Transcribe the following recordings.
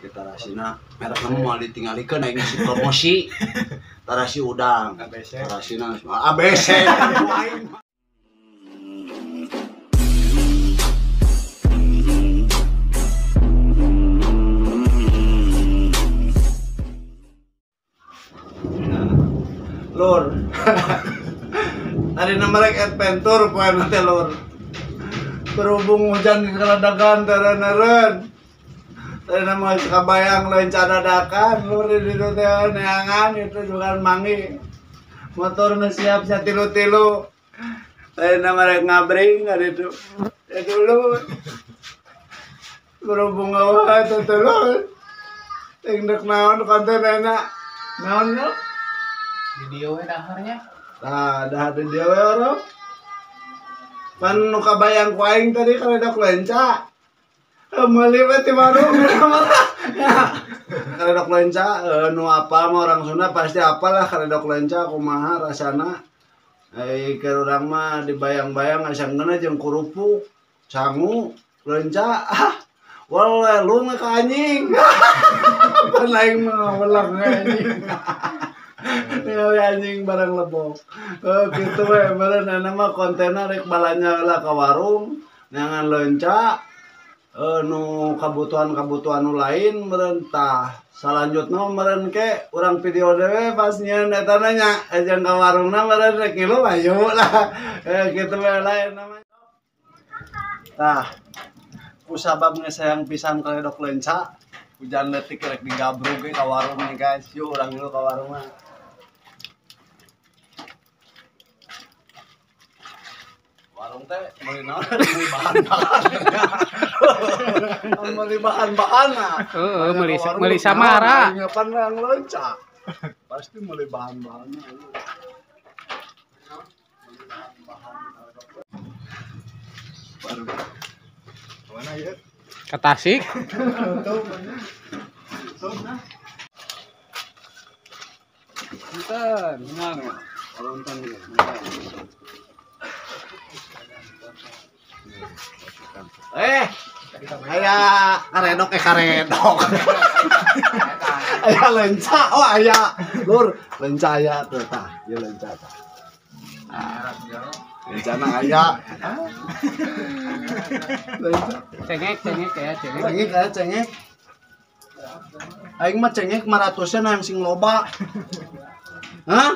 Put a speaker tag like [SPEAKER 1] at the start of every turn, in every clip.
[SPEAKER 1] Tarasina merekna mah moal ditinggalikeun aing si promosi. Tarasi udang.
[SPEAKER 2] ABC.
[SPEAKER 1] Tarasina ABC. Aing. Lur. Tadi merek adventure poe teh lur. Berhubung hujan keledakan tereneren. Tadi nama kabayang leunca dadakan lur di ditu teh neangan itu juga mangi. Motor nu siap satilu-tilu. Tadi nama rek ngabring ka ditu. Itu lur. Berhubung eueuh itu teh lur. Ting dek naon konten enak. Naon lur?
[SPEAKER 3] Video we daharnya.
[SPEAKER 1] Nah, dahar di dia we orang. Pan nu kabayang ku aing tadi karedok lenca. Meuli we ti warung ya. Karedok lenca nu apal mah orang Sunda pasti apal lah karedok lenca kumaha rasana. Keur urang mah dibayang-bayang asa ngeunah jeung kerupuk, sangu, lenca. Ah, waleh lu ka anjing. Pan aing mah weleng anjing. Ningali anjing barang lebok. Gitu we meureun mah kontenna rek balanja heula ka warung, neangan leunca nu kabutuhan-kabutuhan nu lain meureun tah. Salanjutna meureun ke urang video dewe pas nyieun eta na nya jeung ka warungna meureun rek ngilu ayo lah. Kitu we lain namanya. Tah, kusabab geus hayang pisan karedok leunca, hujan leutik rek digabrug ge ka warung nih guys. Yuk urang ngilu ka warung mah. Warung teh meuli naon meuli bahan-bahan. Meuli bahan-bahan nah.
[SPEAKER 3] Heeh, meuli samara.
[SPEAKER 1] Pan yang leunca. Pasti meuli bahan-bahanna. Baru.
[SPEAKER 2] Mana ieu?
[SPEAKER 3] Ke Tasik.
[SPEAKER 1] Tutup. Tutup nah. Punten, menang. Punten. Aya karedok karedok. Aya lenca, oh aya. Lur, lenca aya tuh tah, ieu lenca tah. Lencana aya. Lenca.
[SPEAKER 3] Cengek cengek ya, cengek.
[SPEAKER 1] Cengek aya cengek. Aing mah cengek 500-an hayang sing loba. Hah?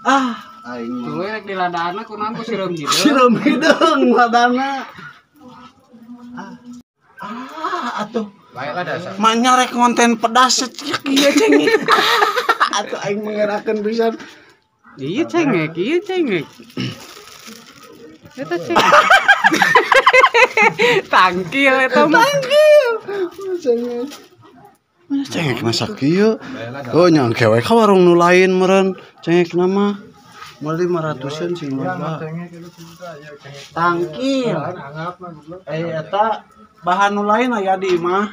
[SPEAKER 1] Ah, aing mah.
[SPEAKER 3] Tuluy rek diladana kunaon ku sireum hideung.
[SPEAKER 1] Sireum hideung ladana. Ah, atuh.
[SPEAKER 2] Baiklah dasar.
[SPEAKER 1] Manya rek konten pedas cek ieu cengek. Atuh aing mengerakeun pisan.
[SPEAKER 3] Iya cengek, iya cengek. Eta cengek. Tangkil eta mah.
[SPEAKER 1] Tangkil. Cengek. Mana cengek masak kieu? Oh nya engke we ka warung nu lain meureun cengekna mah. Meuli 500-an sing loba. Tangkil. Eta bahan nu lain aya di imah.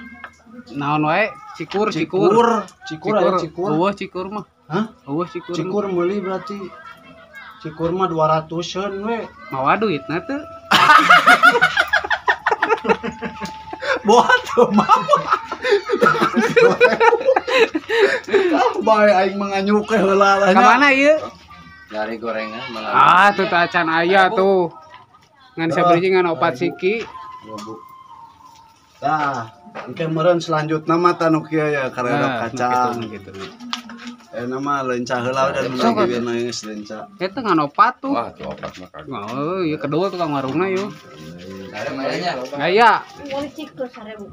[SPEAKER 3] Naon wae? Cikur, cikur.
[SPEAKER 1] Cikur aya cikur.
[SPEAKER 3] Eueuh cikur mah.
[SPEAKER 1] Hah?
[SPEAKER 3] Eueuh cikur.
[SPEAKER 1] Cikur meuli berarti. Cikur mah 200-an we.
[SPEAKER 3] Mawa duitna teu?
[SPEAKER 1] Boa teu mawa. Ah, bae aing mah nganyuk heula lah.
[SPEAKER 3] Ka mana ieu?
[SPEAKER 4] Dari gorengan malah.
[SPEAKER 3] Ah, tuh tacan aya tuh. Ngan sabiji ngan opat siki.
[SPEAKER 1] Tah, engke meureun selanjutna mah tah nu kieu ya karedok kacang
[SPEAKER 3] gitu.
[SPEAKER 1] Nama leunca heula dan meunang geus leunca.
[SPEAKER 3] Eta ngan opat tuh.
[SPEAKER 4] Wah, tuh opat mah kagak.
[SPEAKER 3] Oh, ieu kedua tukang warungna yeuh.
[SPEAKER 4] Aya.
[SPEAKER 3] Aya.
[SPEAKER 5] Meuli cikur 1000.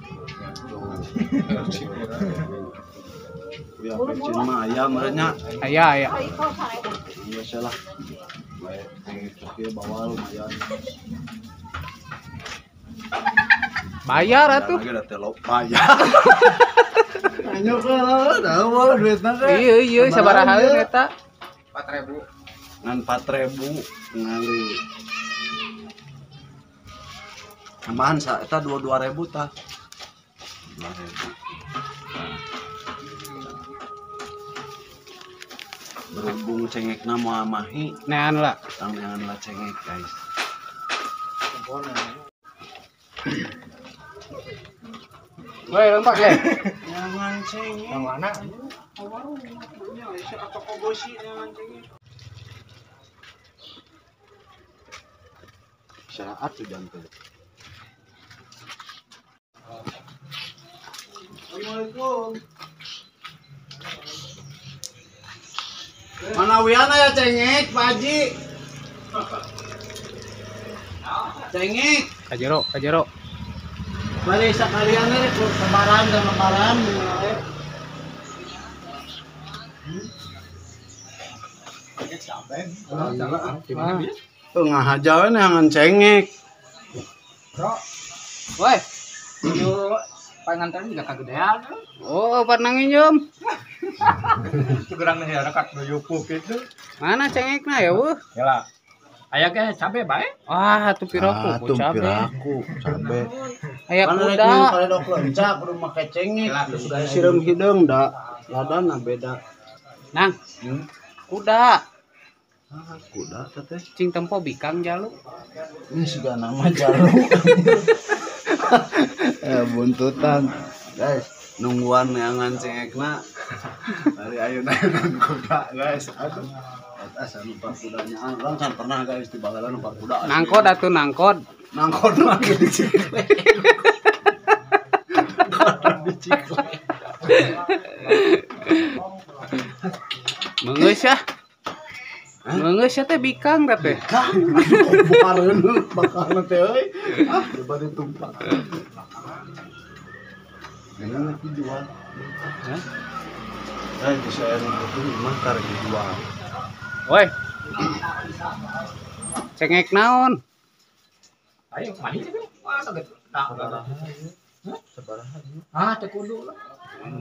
[SPEAKER 1] Ya, pecin mah aya meureun nya.
[SPEAKER 3] Aya, aya.
[SPEAKER 1] Geus lah. Bae kieu bawa lumayan.
[SPEAKER 3] Bayar atuh.
[SPEAKER 1] Bayar. Anyuk lah, dah bawa duitna teh.
[SPEAKER 3] Iya, iya, sabaraha eta?
[SPEAKER 2] 4000.
[SPEAKER 1] Ngan 4000 ngali. Tambahan sa eta 22.000 tah. 2000. Berhubung cengekna moal mahi,
[SPEAKER 3] nean lah.
[SPEAKER 1] Tang nean lah cengek, guys.
[SPEAKER 3] Woi, lompat le.
[SPEAKER 1] Neangan cengek.
[SPEAKER 2] Yang mana?
[SPEAKER 1] Warung nya isi atau kobosi neangan cengek. Saat hujan teh. Assalamualaikum. Mana Wiana ya cengek, Pak Haji? Cengek.
[SPEAKER 3] Kajero, kajero.
[SPEAKER 1] Mari sekalian nih lebaran dan lebaran. Tuh ngahaja we neangan cengek.
[SPEAKER 2] Bro.
[SPEAKER 3] Woi.
[SPEAKER 2] Yo panganten juga kagedean.
[SPEAKER 3] Oh, pernah nginjem.
[SPEAKER 2] Kurang masyarakat nu yupuk gitu.
[SPEAKER 3] Mana cengekna ya, wuh?
[SPEAKER 2] Yalah. Aya ge cabe bae.
[SPEAKER 3] Wah, atuh piraku
[SPEAKER 1] Atuh
[SPEAKER 3] cabe.
[SPEAKER 1] Piraku cabe.
[SPEAKER 3] Aya kuda.
[SPEAKER 1] Kaledok lenca kudu make cengek. Sireum hideung da. Ladana beda.
[SPEAKER 3] Nang. Kuda.
[SPEAKER 1] Ah, kuda teh.
[SPEAKER 3] Cing tempo bikang jalu.
[SPEAKER 1] Ini sudah nama jalu. Buntutan. Guys, nungguan neangan cengekna. Dari ayeuna kuda, guys. Aduh. Atas numpak kudanya. Orang kan pernah guys di balalan numpak kuda.
[SPEAKER 3] Nangkod atuh nangkod.
[SPEAKER 1] Nangkod mah di cikle. Nangkod di cikle.
[SPEAKER 3] Meungeus ya. Meungeus ya teh bikang teh.
[SPEAKER 1] Bikang. Bukareun bakarna teh euy. Ah, coba ditumpak. Ini lagi jual.
[SPEAKER 3] Hah?
[SPEAKER 1] Eh, di saya itu mah karek dijual.
[SPEAKER 3] Woi. Cengek naon?
[SPEAKER 2] Ayo manis teh. Wah, saget. Sabaraha. Ah, teh kudu lah.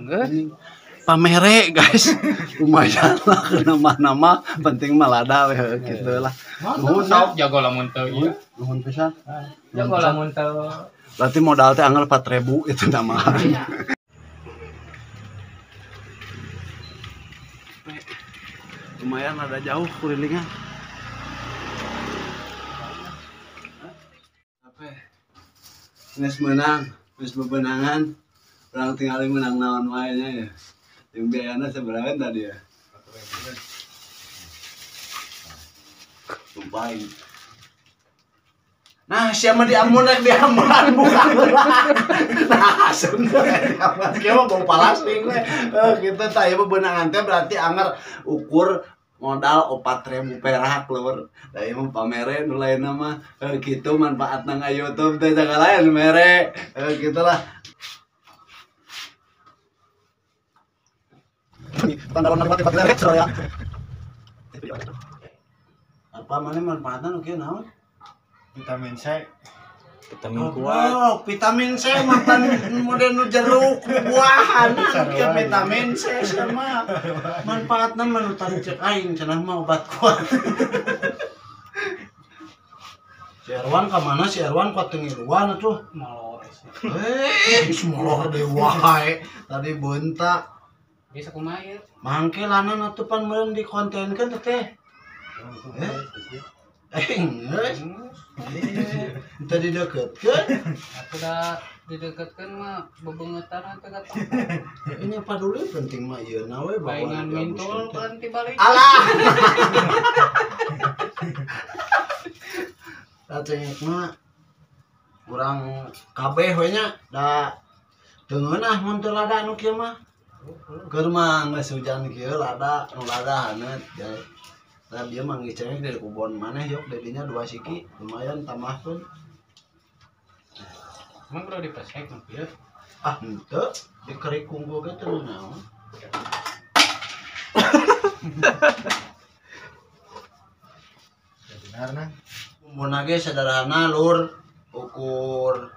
[SPEAKER 3] Geus.
[SPEAKER 1] Pamere guys. Lumayan lah nama-nama penting mah lada we kitu lah.
[SPEAKER 2] Nuhun sok jago lamun teu ieu.
[SPEAKER 1] Nuhun pisan.
[SPEAKER 2] Jago lamun teu.
[SPEAKER 1] Berarti modal teh anggar 4.000 itu nama. Lumayan ada jauh kurilingnya. Apa? Geus meunang, geus bebenangan. Urang tinggali menang naon wae nya ya. Yang biayana sabaraha tadi ya? Tumpahin. Nah, siapa diamun rek diamunan buka heula. Nah, sebenarnya diamun kieu mah bau palasting we. Kitu tah ieu bebenangan teh berarti anger ukur modal 4.000 perak lur. Da ieu mah pamere nu lainna mah kitu manfaatna nga YouTube teh sagala mere. Kitu lah. Apa mana manfaatna nu kieu naon?
[SPEAKER 2] Vitamin C.
[SPEAKER 4] Vitamin kuat.
[SPEAKER 1] Oh, vitamin C makan model nu jeruk buahan kieu vitamin C sama manfaatna mah nu tadi cek aing cenah mah obat kuat. Si Erwan ka mana si Erwan kuat teu ngiluan atuh.
[SPEAKER 3] Molor.
[SPEAKER 1] Eh, molor deui wae. Tadi beunta.
[SPEAKER 3] Bisa kumaha ieu?
[SPEAKER 1] Mangke lanan atuh pan meureun dikontenkeun teh. Geus. Tadi deketkeun.
[SPEAKER 3] Atuh da dideketkeun mah bebeungetan teh gatong.
[SPEAKER 1] Ini paduli penting mah ieu na we
[SPEAKER 3] baingan mintul ganti balik.
[SPEAKER 1] Alah. Da cengek mah urang kabeh we nya da teu ngeunah mun teu lada nu kieu mah. Keur mah geus hujan kieu lada nu lada haneut. Nah, dia mah ngicengek dari kubon maneh yok dedinya 2 siki lumayan tambahkeun.
[SPEAKER 3] Emang kudu dipesek nu kieu?
[SPEAKER 1] Ah, henteu, dikerik kungku ge teu naon.
[SPEAKER 2] Benar nah.
[SPEAKER 1] Bumbuna ge sederhana lur, ukur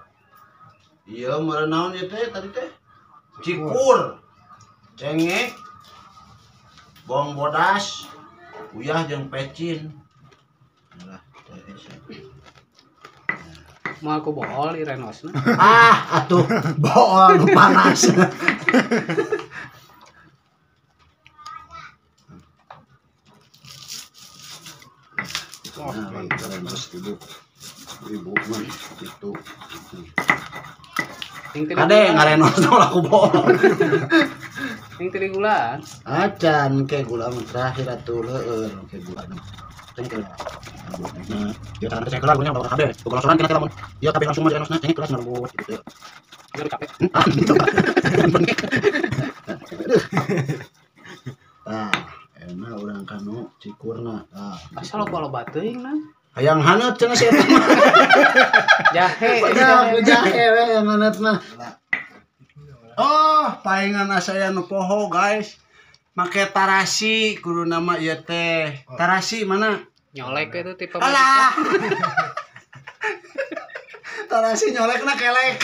[SPEAKER 1] ieu meureun naon ieu teh tadi teh? Cikur. Cengek, bawang bodas, uyah jeung pecin. Lah,
[SPEAKER 3] Mau aku bohol irenosna.
[SPEAKER 1] Ah, atuh bohol nu panas. Nah, renos ibu. Ibu mah gitu. Kade ngarenos ulah ku bohong.
[SPEAKER 3] Yang tadi gulaan.
[SPEAKER 1] Acan ke gula mah terakhir atuh leueur ke gula. Tengkel. Nah, dia tangan saya kelar punya bawa kabeh. Pokoknya kena lamun. Ieu kabeh langsung mah direnosna cengek kelas narbut gitu.
[SPEAKER 3] Baru capek.
[SPEAKER 1] Tah, enak urang kanu cikurna. Tah.
[SPEAKER 3] Asal loba-loba teuing nah.
[SPEAKER 1] Hayang haneut cenah si eta mah.
[SPEAKER 3] Jahe.
[SPEAKER 1] Jahe we yang haneut mah. Oh, palingan asa nu poho guys. Make tarasi kudu nama ieu teh. Tarasi mana?
[SPEAKER 3] Nyolek itu tipe.
[SPEAKER 1] Alah. Tarasi nyolekna kelek.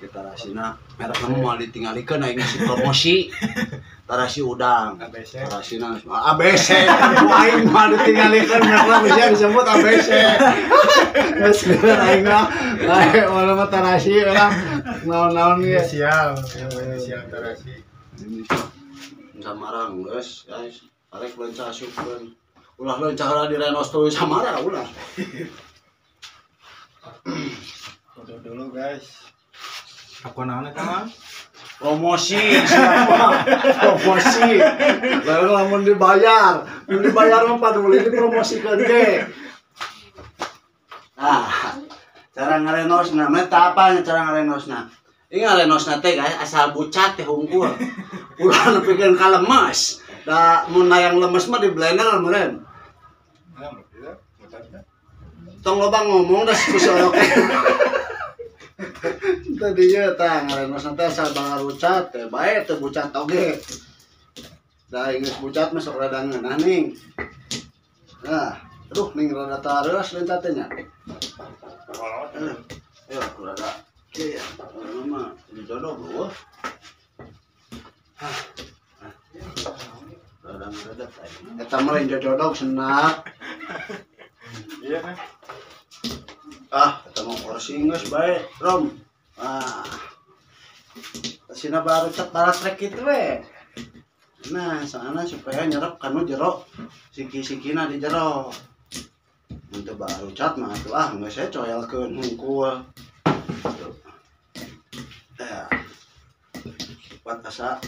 [SPEAKER 1] Tarasina merekna moal ditinggalikeun aing si promosi. Tarasi udang. ABC. Tarasina ABC. Aing moal ditinggalikeun merekna bisa disebut ABC. Geus bener aing mah. Bae moal mah tarasi urang naon-naon ge.
[SPEAKER 2] Inisial, inisial tarasi.
[SPEAKER 1] Samarang geus guys. Arek leunca asupkeun. Ulah leunca heula di renos tuluy samara ulah.
[SPEAKER 2] Foto dulu guys. Aku naon eta mah?
[SPEAKER 1] Promosi siapa? Promosi. Lalu lamun dibayar, mun dibayar mah paduli dipromosikeun ge. Nah, cara ngarenosna mah tah apa cara ngarenosna? Ieu ngarenosna teh guys asal bucat teh hungkul. Ulah nepikeun ka lemes. Da mun hayang lemes mah di blender meureun. Tong loba ngomong da si orok. Tadinya tah ngarenosna teh asal bangarucat teh bae teu bucat oge. Da geus bucat mah sok rada ngeunah ning. Nah, aduh ning rada tareus leunca teh nya. Ayo rada kieu ya. Urang mah jodoh eueuh. Hah. Rada ngaredet aing. Eta mah lain jodog senak.
[SPEAKER 2] Iya kan?
[SPEAKER 1] Ah, eta mah kursi geus bae, Rom. Ah. Sina baru cet baratrek kitu we. Nah, soalna supaya nyerep kanu jero siki-sikina di jero. Mun teu baru cat mah atuh ah geus saya coelkeun hungkul. Tah. Pat asa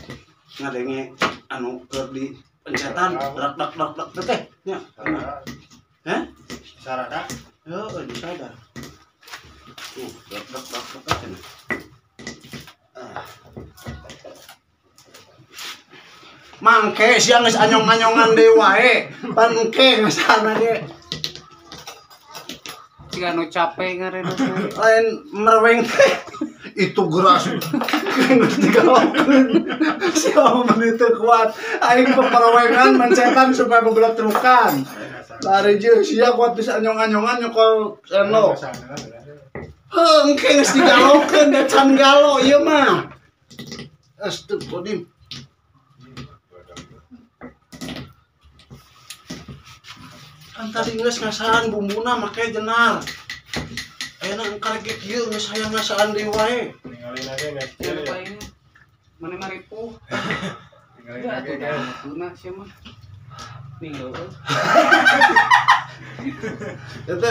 [SPEAKER 1] ngadenge anu keur di pencetan dak dak dak dak teh nya. Hah?
[SPEAKER 2] Sarada?
[SPEAKER 1] Heeh, disadar. Dak dak dak dak cenah. Ah. Mangke sia geus anyong-anyongan deui wae. Pan engke ngasana ge.
[SPEAKER 3] Siga nu capek ngarenosna.
[SPEAKER 1] Lain merweng teh. Itu geras. Geus digalokeun. Sia mah teu kuat. Aing peperwengan mencetan supaya bebeletrukan. Lari jeung sia kuat bisa anyong-anyongan nyokol seno. Heuh, engke geus digalokeun da can galo ieu mah. Astagfirullahaladzim. Kan tadi geus ngasaan bumbuna make jenar. Ayeuna engkar ge kieu geus hayang ngasaan deui wae.
[SPEAKER 2] Ninggalin aja guys.
[SPEAKER 3] Mana mah ripuh.
[SPEAKER 2] Ninggalin aja guys.
[SPEAKER 3] Mutuna sia mah. Ning leueuh.
[SPEAKER 1] Eta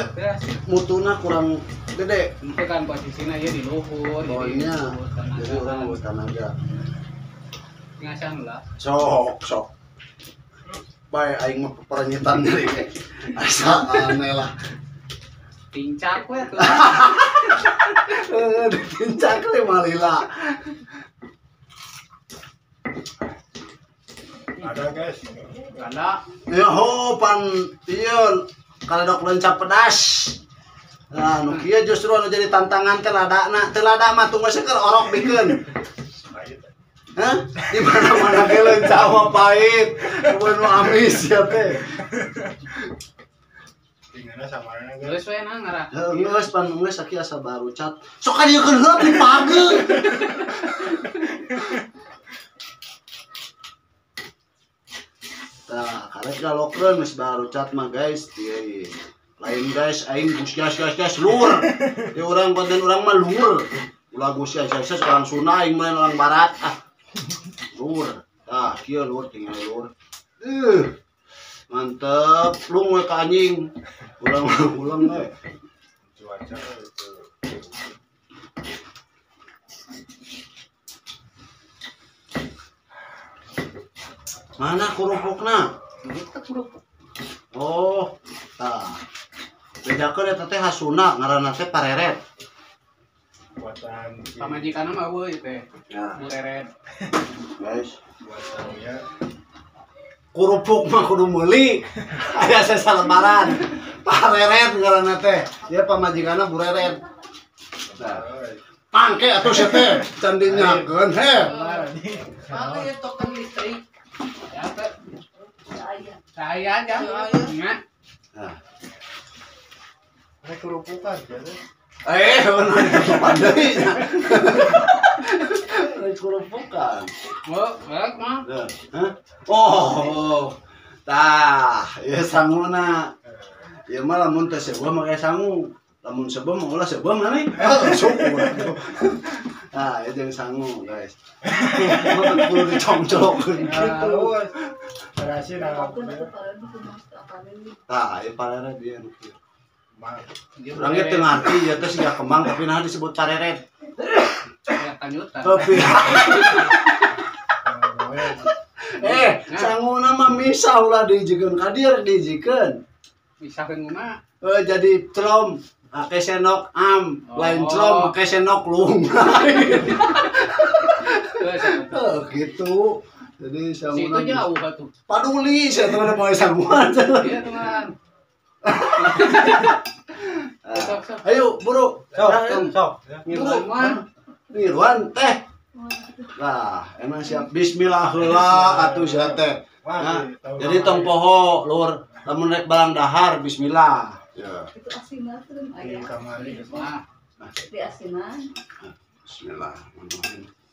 [SPEAKER 1] mutuna kurang gede.
[SPEAKER 3] Itu kan posisinya ieu di luhur.
[SPEAKER 1] Oh iya. Jadi urang eueuh tanaga.
[SPEAKER 3] Ngasaan lah.
[SPEAKER 1] Sok sok. Bae aing mah peperenyitan deui. Asa aneh lah.
[SPEAKER 3] Tincak we tuh.
[SPEAKER 1] Ditincak we malila.
[SPEAKER 2] Ada guys.
[SPEAKER 3] Ada.
[SPEAKER 1] Ya ho pan ieu kaledok leunca pedas. Nah, nu kieu justru anu jadi tantangan teh ladana. Teu lada mah tunggu seker orok bikeun. Hah? Di mana-mana ge leunca mah pahit. Nu amis ya teh.
[SPEAKER 2] Tinggalna samarana guys.
[SPEAKER 3] Geus we na ngarah.
[SPEAKER 1] Heuh, geus pan geus sakieu asa barucat. Sok kadiekeun heula di page. Tah, karek galokeun geus barucat mah guys. Ieu lain guys, aing gus gas gas gas lur. Di urang konten urang mah lur. Ulah gus gas gas orang Sunda aing mah orang barat ah. Lur. Tah, kieu lur tinggal lur. Mantep, lung we ka anjing. Ulang-ulang we.
[SPEAKER 2] Cuaca itu.
[SPEAKER 1] Mana kerupukna?
[SPEAKER 3] Itu kerupuk.
[SPEAKER 1] Oh, tah. Bejakeun eta teh hasuna ngaranna teh pareret.
[SPEAKER 2] Buatan
[SPEAKER 3] pamajikanna mah eueuh teh.
[SPEAKER 1] Ya.
[SPEAKER 3] Bureret.
[SPEAKER 1] Guys,
[SPEAKER 2] buatan ya.
[SPEAKER 1] Kerupuk mah kudu meuli. Aya sesa lebaran. Pareret ngaranna teh. Ya pamajikanna bureret. Nah. Pangke atuh sia teh can dinyakeun he.
[SPEAKER 5] Mana ya token listrik?
[SPEAKER 3] Ya teh. Saya aja. Nya.
[SPEAKER 1] Nah.
[SPEAKER 2] Ini kerupukan jadi.
[SPEAKER 1] Benar kerupukan deui nya. Ini kerupukan.
[SPEAKER 3] Oh, baik mah.
[SPEAKER 1] Hah? Oh. Tah, ieu sanguna. Ieu mah lamun teh sebuah make sangu. Lamun sebuah mah ulah sebuah maneh. Heuh, syukur atuh. Nah, ieu jeung sangu, guys. Mah kudu dicongclokeun kitu.
[SPEAKER 2] Terasi nah.
[SPEAKER 1] Tah, ieu pareret ieu nu kieu. Urang ge teu ngarti ieu teh siga kembang tapi naha disebut pareret.
[SPEAKER 3] Ya kanyutan.
[SPEAKER 1] Tapi sanguna mah misah ulah dihijikeun ka dieu dihijikeun.
[SPEAKER 3] Misahkeun kumaha?
[SPEAKER 1] Jadi celom make sendok am, lain celom make sendok lung. Gitu. Jadi sanguna
[SPEAKER 3] situ jauh atuh.
[SPEAKER 1] Paduli sia teh mah moal sanguan.
[SPEAKER 3] Iya, teman.
[SPEAKER 1] Ayo buru.
[SPEAKER 2] Sok.
[SPEAKER 3] Ngiluan.
[SPEAKER 1] Ngiluan teh. Lah, emang siap bismillah heula atuh sia teh. Nah, jadi tong poho lur, lamun rek barang dahar bismillah. Ya.
[SPEAKER 5] Itu asinan tuh
[SPEAKER 2] Di kamari.
[SPEAKER 5] Di asinan.
[SPEAKER 1] Bismillah.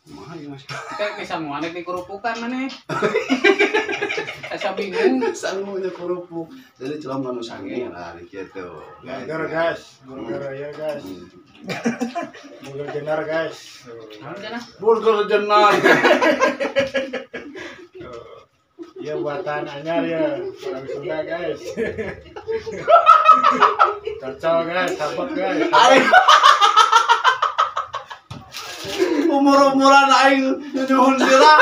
[SPEAKER 1] Kumaha ieu Mas?
[SPEAKER 3] Kita bisa muanek di kerupukan maneh. Asa bingung
[SPEAKER 1] sangunya kerupuk. Jadi celom anu sange lah kitu.
[SPEAKER 2] Burger guys, burger ya guys. Burger jenar guys.
[SPEAKER 1] Burger jenar.
[SPEAKER 2] Ya buatan anyar ya, orang Sunda guys. Cocok guys, sabot guys.
[SPEAKER 1] Umur-umuran aing nyuhun sira,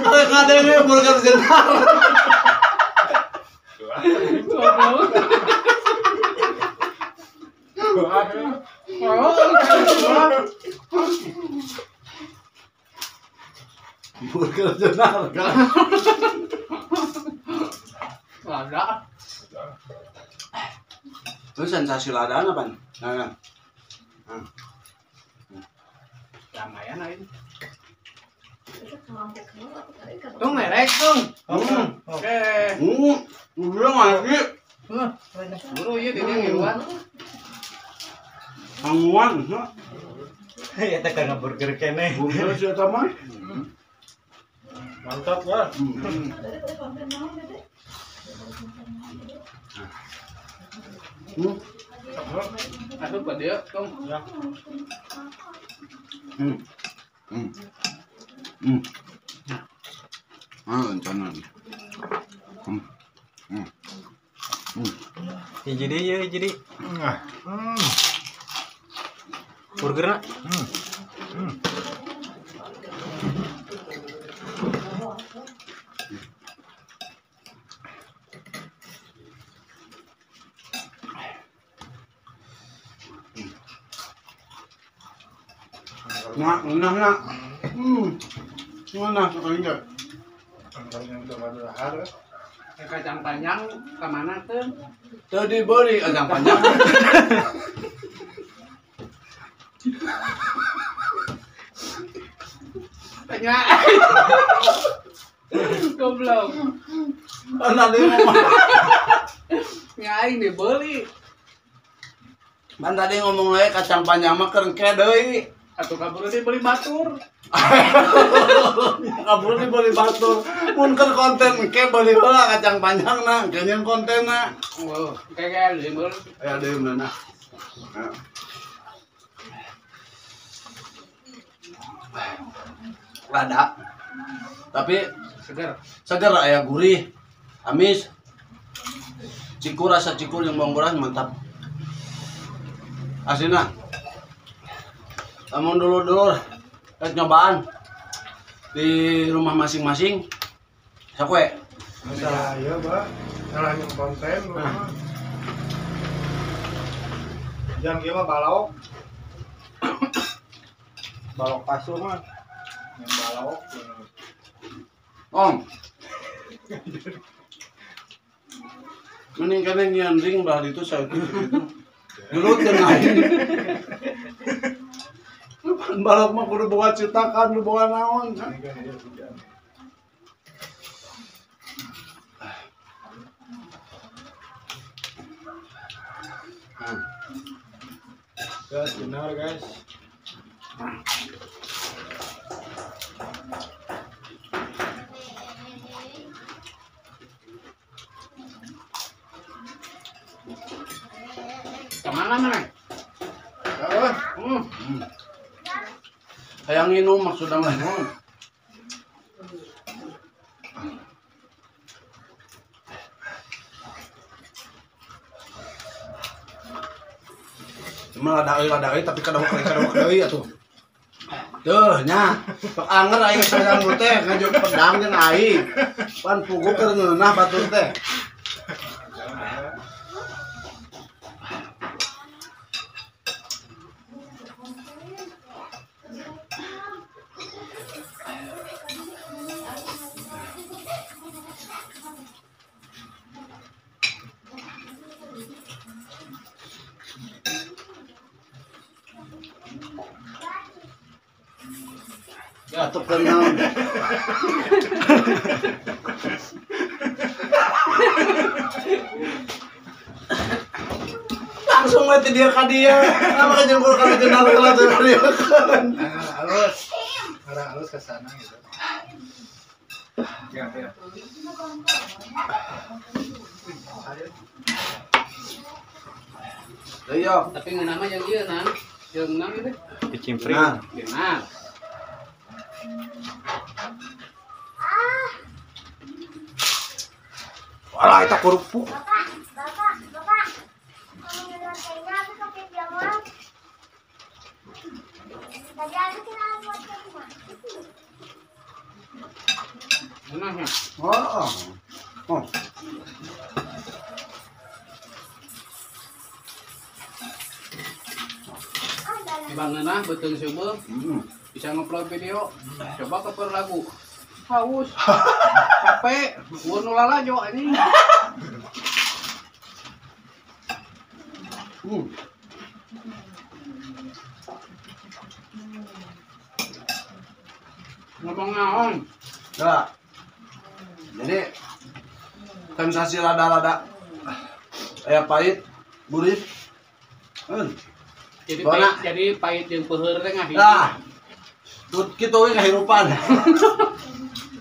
[SPEAKER 1] rek ngadenge burger jenar. Burger jenar kan.
[SPEAKER 3] Lada.
[SPEAKER 1] Itu sensasi ladaan apa? Nah.
[SPEAKER 3] Lumayan aja. Tung merek tung. Oke.
[SPEAKER 1] Udah lagi.
[SPEAKER 3] Buru ieu dia ngiluan.
[SPEAKER 1] Sanguan.
[SPEAKER 4] Ya teh kana burger keneh.
[SPEAKER 1] Burger sia eta mah.
[SPEAKER 2] Mantap lah.
[SPEAKER 3] Atuh ka dieu tung.
[SPEAKER 2] Ya.
[SPEAKER 1] Rencana.
[SPEAKER 4] Jadi ya jadi. Burgerna.
[SPEAKER 1] Nah, nah. Mana sekali enggak?
[SPEAKER 3] Kacang panjang ke mana tuh?
[SPEAKER 1] Tadi beli kacang panjang.
[SPEAKER 3] Tanya. Goblok.
[SPEAKER 1] Mana dia ngomong?
[SPEAKER 3] Ngaing dibeli.
[SPEAKER 1] Man tadi ngomong lagi kacang panjang mah kerengke deui.
[SPEAKER 3] Atau kabur dibeli batur.
[SPEAKER 1] Kabur dibeli batur. Mun keur konten engke beuli heula kacang panjangna, engke nyeun kontenna.
[SPEAKER 3] Oh, engke ge deui meul.
[SPEAKER 1] Aya deui meunah. Lada. Tapi
[SPEAKER 3] seger.
[SPEAKER 1] Seger aya gurih, amis. Cikur rasa cikur yang bawang boras mantap. Asinna. Namun dulur-dulur rek nyobaan di rumah masing-masing. Sok we.
[SPEAKER 2] Masalah ya, Pak. Salah yang konten mah. Jangan kieu mah balok. Balok kasur mah. Yang balok.
[SPEAKER 1] Om. Mending kene nyian ring bah itu saya gitu. Gelut jeung aing. Balok mah kudu boga citakan, kudu boga naon kan.
[SPEAKER 2] Guys, benar guys.
[SPEAKER 3] Kemana mana?
[SPEAKER 1] Hayang nginum maksudna mah. Cuma lada euy tapi kadang deui atuh. Tuh nya, sok anger aing sareng teh ngajuk pedang jeung aing. Pan pugu keur ngeunah batur teh. Atuh kenal. Langsung we ti dia ka dia. Nama jengkol ka jenal heula teh dia.
[SPEAKER 2] Halus. Arah halus ke sana gitu. Ya, ya.
[SPEAKER 1] Ayo,
[SPEAKER 3] tapi ngeunah mah jeung ieu nan. Jeung naon ieu teh?
[SPEAKER 4] Kecimpring.
[SPEAKER 3] Nah.
[SPEAKER 1] Alah eta kerupuk.
[SPEAKER 6] Bapak, bapak. Kamu ngelantainya aku ke jamal. Tadi aku kira buat ke rumah.
[SPEAKER 3] Mana?
[SPEAKER 1] Oh. Oh.
[SPEAKER 3] Bangeunah beuteung seubeung. Bisa ngupload video. Coba cover lagu. Haus. Capek, gua nu lalajo anjing. Ngomong naon?
[SPEAKER 1] Nah. Jadi sensasi rada-rada aya pahit, gurih.
[SPEAKER 3] Jadi pahit, pahit jeung peuheur teh ngahiji.
[SPEAKER 1] Nah. Tut kitu we kahirupan.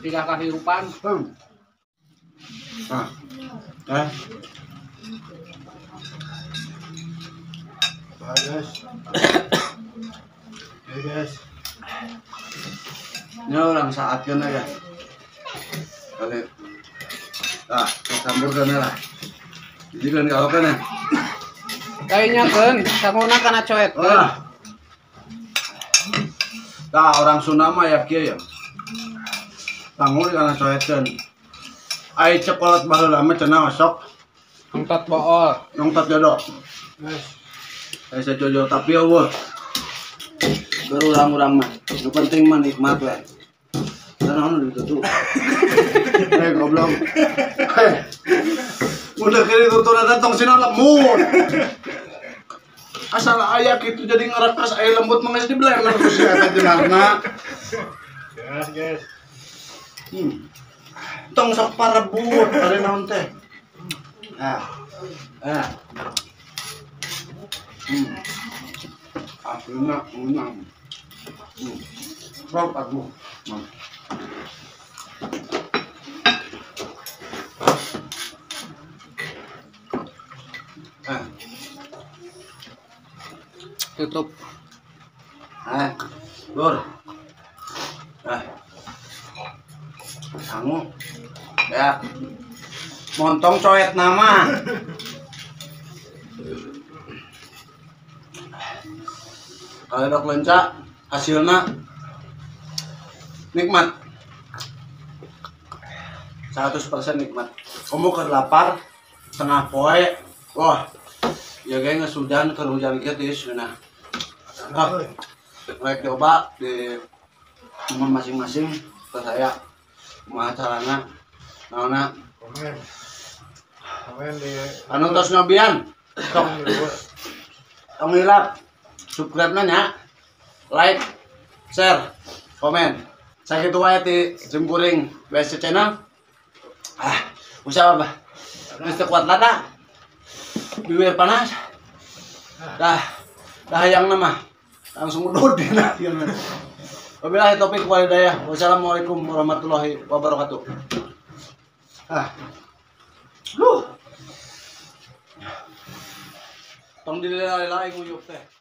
[SPEAKER 3] Tiga kahirupan.
[SPEAKER 1] Nah.
[SPEAKER 2] Guys. Hey guys.
[SPEAKER 1] Ini orang saatnya ya. Kali. Nah, campurkan lah. Jadi kan kalau kan ya.
[SPEAKER 3] Kayaknya kan, sanguna kana coet kan.
[SPEAKER 1] Nah, orang Sunda mah ya kieu ya. Sangur kana coetkeun. Ai cekolot baheula mah cenah osok
[SPEAKER 3] nongtot bool,
[SPEAKER 1] nongtot jodoh. Ai sajojo tapi eueuh. Berurang-urang mah. Nu penting mah nikmat we. Naon ditutup. Eh goblok. Eh. Udah kiri tuturan tong sina lemut. Asal aya kitu jadi ngerekas aya lembut mah geus diblender ku si eta jenarna.
[SPEAKER 2] Guys, guys.
[SPEAKER 1] Tong sok parebut ari naon teh. Ah. Ah. Aslina unang. Sok aku. Ah.
[SPEAKER 3] Tutup.
[SPEAKER 1] Ah. Lur. Ah. Sangu. Ya. Montong coet nama. Kalau dok lenca hasilnya nikmat. 100% nikmat. Kamu keur lapar tengah poe. Wah. Ya ge geus hujan keur hujan kieu tiis nah. Ah, rek coba di rumah masing-masing ke saya kumaha carana naonna
[SPEAKER 2] Komen. Komen di
[SPEAKER 1] anu tos nyobian sok tong hilap subscribe nya, like, share, komen. Sakitu wae ti Simkuring BSC Channel. Ah, usaha apa? Geus teu kuat lada. Bibir panas. Dah, dah hayang nama. Langsung udud dina ieu mah. Wabillahi taufiq wal hidayah. Wassalamualaikum warahmatullahi wabarakatuh. Ah. Duh. Tong dililai-lai nguyup teh.